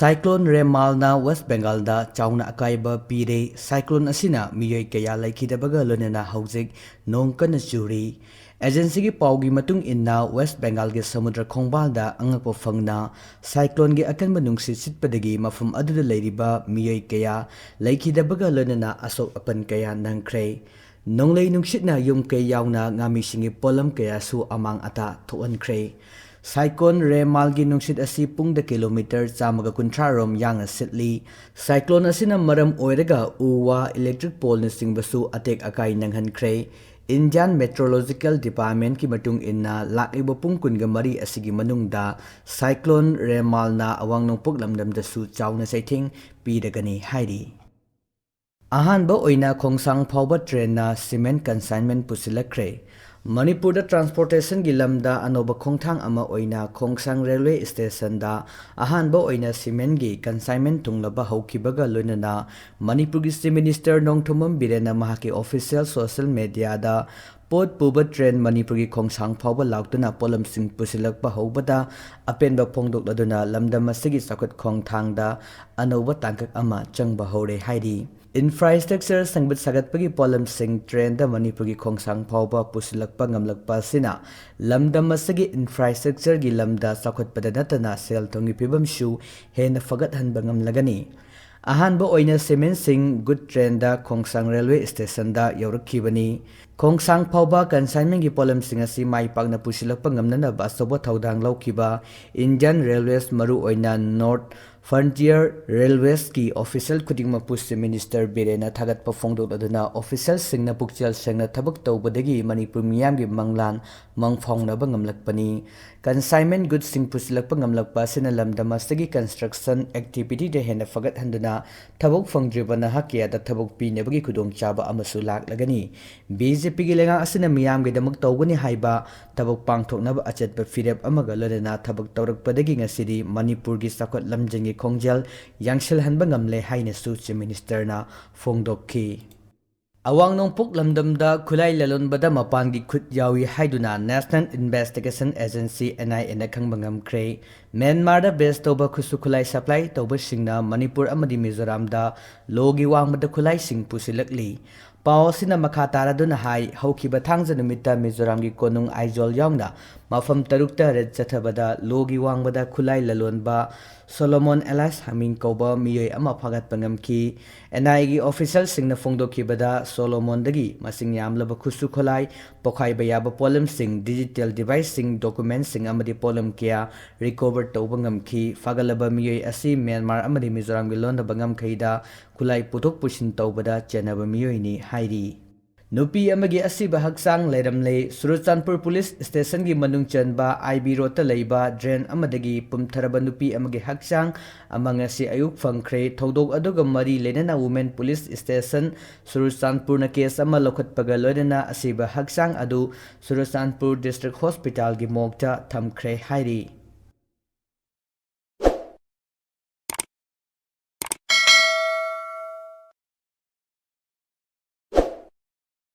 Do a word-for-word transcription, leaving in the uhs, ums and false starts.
Cyclone ꯔꯦꯃꯥꯜꯅ west ꯕꯦꯡꯒꯥꯜꯗ ꯆꯥꯎꯅ ꯑꯀꯥꯏꯕ ꯄꯤꯔꯦ꯫ ꯁꯥꯏꯀ꯭ꯂꯣꯟ ꯑꯁꯤꯅ ꯃꯤꯑꯣꯏ ꯀꯌꯥ ꯂꯩꯈꯤꯗꯕꯒ ꯂꯣꯏꯅꯅ ꯍꯧꯖꯤꯛ ꯅꯣꯡ ꯀꯟꯅ ꯆꯨꯔꯤ꯫ ꯑꯦꯖꯦꯟꯁꯤꯒꯤ ꯄꯥꯎꯒꯤ ꯃꯇꯨꯡ ꯏꯟꯅ, ꯋꯦꯁ ꯕꯦꯡꯒꯥꯜꯒꯤ ꯁꯃꯨꯗ꯭ꯔ ꯈꯣꯡꯕꯥꯜꯗ ꯑꯉꯛꯄ ꯐꯪꯅ ꯁꯥꯏꯀ꯭ꯂꯣꯟꯒꯤ ꯑꯀꯟꯕ ꯅꯨꯡꯁꯤꯠ ꯁꯤꯠꯄꯗꯒꯤ ꯃꯐꯝ ꯑꯗꯨꯗ ꯂꯩꯔꯤꯕ ꯃꯤꯑꯣꯏ ꯀꯌꯥ ꯂꯩꯈꯤꯗꯕꯒ ꯂꯣꯏꯅꯅ ꯑꯁꯣꯛ ꯑꯄꯟ ꯀꯌꯥ ꯅꯪꯈ꯭ꯔꯦ꯫ ꯅꯣꯡꯂꯩ ꯅꯨꯡꯁꯤꯠꯅ ꯌꯨꯝ ꯀꯩ ꯌꯥꯎꯅ ꯉꯥꯃꯤꯁꯤꯡꯒꯤ ꯄꯣꯠꯂꯝ ꯀꯌꯥꯁꯨ ꯑꯃꯥꯡ ꯑꯇꯥ ꯊꯣꯛꯍꯟꯈ꯭ꯔꯦ꯫ ꯁꯥꯏꯀ꯭ꯂꯣꯟ ꯔꯦꯃꯥꯜꯒꯤ ꯅꯨꯡꯁꯤꯠ ꯑꯁꯤ ꯄꯨꯡꯗ ꯀꯤꯂꯣꯃꯤꯇꯔ ꯆꯥꯝꯃꯒ ꯀꯨꯟꯊ꯭ꯔꯥ ꯔꯣꯝ ꯌꯥꯡꯅ ꯁꯤꯠꯂꯤ꯫ ꯁꯥꯏꯀ꯭ꯂꯣꯟ ꯑꯁꯤꯅ ꯃꯔꯝ ꯑꯣꯏꯔꯒ ꯎ ꯋꯥ, ꯏꯂꯦꯛꯇ꯭ꯔꯤꯛ ꯄꯣꯜꯅꯆꯤꯡꯕꯁꯨ ꯑꯇꯦꯛ ꯑꯀꯥꯏ ꯅꯪꯍꯟꯈ꯭ꯔꯦ꯫ Indian Meteorological Departmentꯀꯤ ꯃꯇꯨꯡ ꯏꯟꯅ, ꯂꯥꯛꯂꯤꯕ ꯄꯨꯡ ꯀꯨꯟꯒ ꯃꯔꯤ ꯑꯁꯤꯒꯤ ꯃꯅꯨꯡꯗ ꯁꯥꯏꯀ꯭ꯂꯣꯟ ꯔꯦꯃꯥꯜꯅ ꯑꯋꯥꯡ ꯅꯣꯡꯄꯣꯛ ꯂꯝꯗꯝꯗꯁꯨ ꯆꯥꯎꯅ ꯆꯩꯊꯦꯡ ꯄꯤꯔꯒꯅꯤ ꯍꯥꯏꯔꯤ꯫ ꯑꯍꯥꯟꯕ ꯑꯣꯏꯅ ꯈꯣꯡꯁꯥꯡ ꯐꯥꯎꯕ ꯇ꯭ꯔꯦꯟꯅ cement consignment ꯄꯨꯁꯤꯜꯂꯛꯈ꯭ꯔꯦ꯫ ꯃꯅꯤꯄꯨꯔꯗ transportationꯒꯤ ꯂꯝꯗ ꯑꯅꯧꯕ ꯈꯣꯡꯊꯥꯡ ꯑꯃ ꯑꯣꯏꯅ ꯈꯣꯡꯁꯥꯡ ꯔꯦꯜꯋꯦ ꯁ꯭ꯇꯦꯁꯟꯗ ꯑꯍꯥꯟꯕ ꯑꯣꯏꯅ cementꯒꯤ consignment ꯊꯨꯡꯂꯕ ꯍꯧꯈꯤꯕꯒ ꯂꯣꯏꯅꯅ ꯃꯅꯤꯄꯨꯔꯒꯤ Chief Minister ꯅꯣꯡꯊꯣꯝꯕꯝ ꯕꯤꯔꯦꯟꯅ ꯃꯍꯥꯛꯀꯤ official social mediaꯗ "ꯄꯣꯠ ꯄꯨꯕ ꯇ꯭ꯔꯦꯟ ꯃꯅꯤꯄꯨꯔꯒꯤ ꯈꯣꯡꯁꯥꯡ ꯐꯥꯎꯕ" ꯂꯥꯎꯗꯨꯅ ꯄꯣꯠꯂꯝꯁꯤꯡ ꯄꯨꯁꯤꯜꯂꯛꯄ ꯍꯧꯕꯗ ꯑꯄꯦꯟꯕ ꯐꯣꯡꯗꯣꯛꯂꯗꯨꯅ ꯂꯝꯗꯝ ꯑꯁꯤꯒꯤ ꯆꯥꯎꯈꯠ ꯈꯣꯡꯊꯥꯡꯗ ꯑꯅꯧꯕ ꯇꯥꯡꯀꯛ ꯑꯃ ꯆꯪꯕ ꯍꯧꯔꯦ ꯍꯥꯏꯔꯤ꯫ Infrastructure ꯁꯦꯝꯒꯠ ꯁꯥꯒꯠꯄꯒꯤ ꯄꯣꯠꯂꯝꯁꯤꯡ ꯇ꯭ꯔꯦꯟꯗ ꯃꯅꯤꯄꯨꯔꯒꯤ ꯈꯣꯡꯁꯥꯡ ꯐꯥꯎꯕ ꯄꯨꯁꯤꯜꯂꯛꯄ ꯉꯝꯂꯛꯄ ꯑꯁꯤꯅ ꯂꯝꯗꯝ ꯑꯁꯤꯒꯤ infrastructureꯒꯤ ꯂꯝꯗ ꯆꯥꯎꯈꯠꯄꯗ ꯅꯠꯇꯅ ꯁꯦꯜ ꯊꯨꯝꯒꯤ ꯐꯤꯕꯝꯁꯨ ꯍꯦꯟꯅ ꯐꯒꯠꯍꯟꯕ ꯉꯝꯂꯒꯅꯤ꯫ ꯑꯍꯥꯟꯕ ꯑꯣꯏꯅ cementꯁꯤꯡ goods trainꯗ ꯈꯣꯡꯁꯥꯡ ꯔꯦꯜꯋꯦ ꯁ꯭ꯇꯦꯁꯟꯗ ꯌꯧꯔꯛꯈꯤꯕꯅꯤ꯫ ꯈꯣꯡꯁꯥꯡ ꯐꯥꯎꯕ consignmentꯒꯤ ꯄꯣꯠꯂꯝꯁꯤꯡ ꯑꯁꯤ ꯃꯥꯏ ꯄꯥꯛꯅ ꯄꯨꯁꯤꯜꯂꯛꯄ ꯉꯝꯅꯅꯕ ꯑꯆꯧꯕ ꯊꯧꯗꯥꯡ ꯂꯧꯈꯤꯕ Indian Railways, ꯃꯔꯨꯑꯣꯏꯅ North Frontier Railwaysꯀꯤ official ꯈꯨꯗꯤꯡꯃꯛꯄꯨ Chief Minister ꯕꯤꯔꯦꯟꯅ ꯊꯥꯒꯠꯄ ꯐꯣꯡꯗꯣꯛꯂꯗꯨꯅ, officialꯁꯤꯡꯅ ꯄꯨꯛꯆꯦꯜ ꯁꯦꯡꯅ ꯊꯕꯛ ꯇꯧꯕꯗꯒꯤ ꯃꯅꯤꯄꯨꯔ ꯃꯤꯌꯥꯝꯒꯤ ꯃꯪꯂꯥꯟ ꯃꯪꯐꯥꯎꯅꯕ ꯉꯝꯂꯛꯄꯅꯤ꯫ Consignment goodsꯁꯤꯡ ꯄꯨꯁꯤꯜꯂꯛꯄ ꯉꯝꯂꯛꯄ ꯑꯁꯤꯅ ꯂꯝꯗꯝ ꯑꯁꯤꯒꯤ construction activityꯗ ꯍꯦꯟꯅ ꯐꯒꯠꯍꯟꯗꯨꯅ ꯊꯕꯛ ꯐꯪꯗ꯭ꯔꯤꯕ ꯅꯍꯥ ꯀꯌꯥꯗ ꯊꯕꯛ ꯄꯤꯅꯕꯒꯤ ꯈꯨꯗꯣꯡꯆꯥꯕ ꯑꯃꯁꯨ ꯂꯥꯛꯂꯒꯅꯤ꯫ BJPꯒꯤ ꯂꯩꯉꯥꯛ ꯑꯁꯤꯅ ꯃꯤꯌꯥꯝꯒꯤꯗꯃꯛ ꯇꯧꯒꯅꯤ ꯍꯥꯏꯕ ꯊꯕꯛ ꯄꯥꯡꯊꯣꯛꯅꯕ ꯑꯆꯦꯠꯄ ꯐꯤꯔꯦꯞ ꯑꯃꯒ ꯂꯣꯏꯅꯅ ꯊꯕꯛ ꯇꯧꯔꯛꯄꯗꯒꯤ ꯉꯁꯤꯗꯤ ꯃꯅꯤꯄꯨꯔꯒꯤ ꯆꯥꯎꯈꯠ ꯂꯝꯖꯤꯡꯒꯤ ꯈꯣꯡꯖꯦꯜ ꯌꯥꯡꯁꯤꯜꯍꯟꯕ ꯉꯝꯂꯦ ꯍꯥꯏꯅꯁꯨ Chief Ministerꯅ ꯐꯣꯡꯗꯣꯛꯈꯤ꯫ ꯑꯋꯥꯡ ꯅꯣꯡꯄꯣꯛ ꯂꯝꯗꯝꯗ ꯈꯨꯠꯂꯥꯏ ꯂꯂꯣꯟꯕꯗ ꯃꯄꯥꯟꯒꯤ ꯈꯨꯠ ꯌꯥꯎꯏ ꯍꯥꯏꯗꯨꯅ National Investigation Agency, N I A ꯅ ꯈꯪꯕ ꯉꯝꯈ꯭ꯔꯦ꯫ ꯃ꯭ꯌꯥꯟꯃꯥꯔꯗ base ꯇꯧꯕ ꯈꯨꯠꯁꯨ ꯈꯨꯠꯂꯥꯏ supply ꯇꯧꯕꯁꯤꯡꯅ ꯃꯅꯤꯄꯨꯔ ꯑꯃꯗꯤ ꯃꯤꯖꯣꯔꯥꯝꯗ ꯂꯣꯒꯤ ꯋꯥꯡꯃꯗ ꯈꯨꯠꯂꯥꯏꯁꯤꯡ ꯄꯨꯁꯤꯜꯂꯛꯂꯤ꯫ ꯄꯥꯎ ꯑꯁꯤꯅ ꯃꯈꯥ ꯇꯥꯔꯗꯨꯅ ꯍꯥꯏ, ꯍꯧꯈꯤꯕ ꯊꯥꯡꯖ ꯅꯨꯃꯤꯠꯇ ꯃꯤꯖꯣꯔꯥꯝꯒꯤ ꯀꯣꯅꯨꯡ ꯑꯥꯏꯖꯣꯜ ꯌꯥꯎꯅ ꯃꯐꯝ ꯇꯔꯨꯛꯇ raid ꯆꯠꯊꯕꯗ ꯂꯣꯒꯤ ꯋꯥꯡꯃꯗ ꯈꯨꯠꯂꯥꯏ ꯂꯂꯣꯟꯕ ꯁꯣꯂꯣꯃꯣꯟ alias ꯍꯥꯃꯤꯡ ꯀꯧꯕ ꯃꯤꯑꯣꯏ ꯑꯃ ꯐꯥꯒꯠꯄ ꯉꯝꯈꯤ꯫ N I A ꯒꯤ official ꯁꯤꯡꯅ ꯐꯣꯡꯗꯣꯛꯈꯤꯕꯗ, ꯁꯣꯂꯣꯃꯣꯟꯗꯒꯤ ꯃꯁꯤꯡ ꯌꯥꯝꯂꯕ ꯈꯨꯠꯁꯨ ꯈꯨꯠꯂꯥꯏ, ꯄꯣꯈꯥꯏꯕ ꯌꯥꯕ ꯄꯣꯠꯂꯝꯁꯤꯡ, digital device ꯁꯤꯡ, document ꯁꯤꯡ ꯑꯃꯗꯤ ꯄꯣꯠꯂꯝ ꯀꯌꯥ recover ꯇꯧꯕ ꯉꯝꯈꯤ꯫ ꯐꯥꯒꯠꯂꯕ ꯃꯤꯑꯣꯏ ꯑꯁꯤ ꯃ꯭ꯌꯥꯟꯃꯥꯔ ꯑꯃꯗꯤ ꯃꯤꯖꯣꯔꯥꯝꯒꯤ ꯂꯣꯟꯅꯕ ꯉꯝꯈꯩꯗ ꯈꯨꯠꯂꯥꯏ ꯄꯨꯊꯣꯛ ꯄꯨꯁꯤꯟ ꯇꯧꯕꯗ ꯆꯦꯟꯅꯕ ꯃꯤꯑꯣꯏꯅꯤ ꯍꯥꯏꯔꯤ꯫ ꯅꯨꯄꯤ ꯑꯃꯒꯤ ꯑꯁꯤꯕ ꯍꯛꯆꯥꯡ ꯂꯩꯔꯝꯂꯦ꯫ ꯆꯨꯔꯆꯥꯟꯄꯨꯔ police station ꯒꯤ ꯃꯅꯨꯡ ꯆꯟꯕ I B road ꯇ ꯂꯩꯕ drain ꯑꯃꯗꯒꯤ ꯄꯨꯝꯊꯔꯕ ꯅꯨꯄꯤ ꯑꯃꯒꯤ ꯍꯛꯆꯥꯡ ꯑꯃ ꯉꯁꯤ ꯑꯌꯨꯛ ꯐꯪꯈ꯭ꯔꯦ꯫ ꯊꯧꯗꯣꯛ ꯑꯗꯨꯒ ꯃꯔꯤ ꯂꯩꯅꯅ Women Police Station ꯆꯨꯔꯆꯥꯟꯄꯨꯔꯅ case ꯑꯃ ꯂꯧꯈꯠꯄꯒ ꯂꯣꯏꯅꯅ ꯑꯁꯤꯕ ꯍꯛꯆꯥꯡ ꯑꯗꯨ ꯆꯨꯔꯆꯥꯟꯄꯨꯔ District Hospital ꯒꯤ morgue ꯇ ꯊꯝꯈ꯭ꯔꯦ ꯍꯥꯏꯔꯤ꯫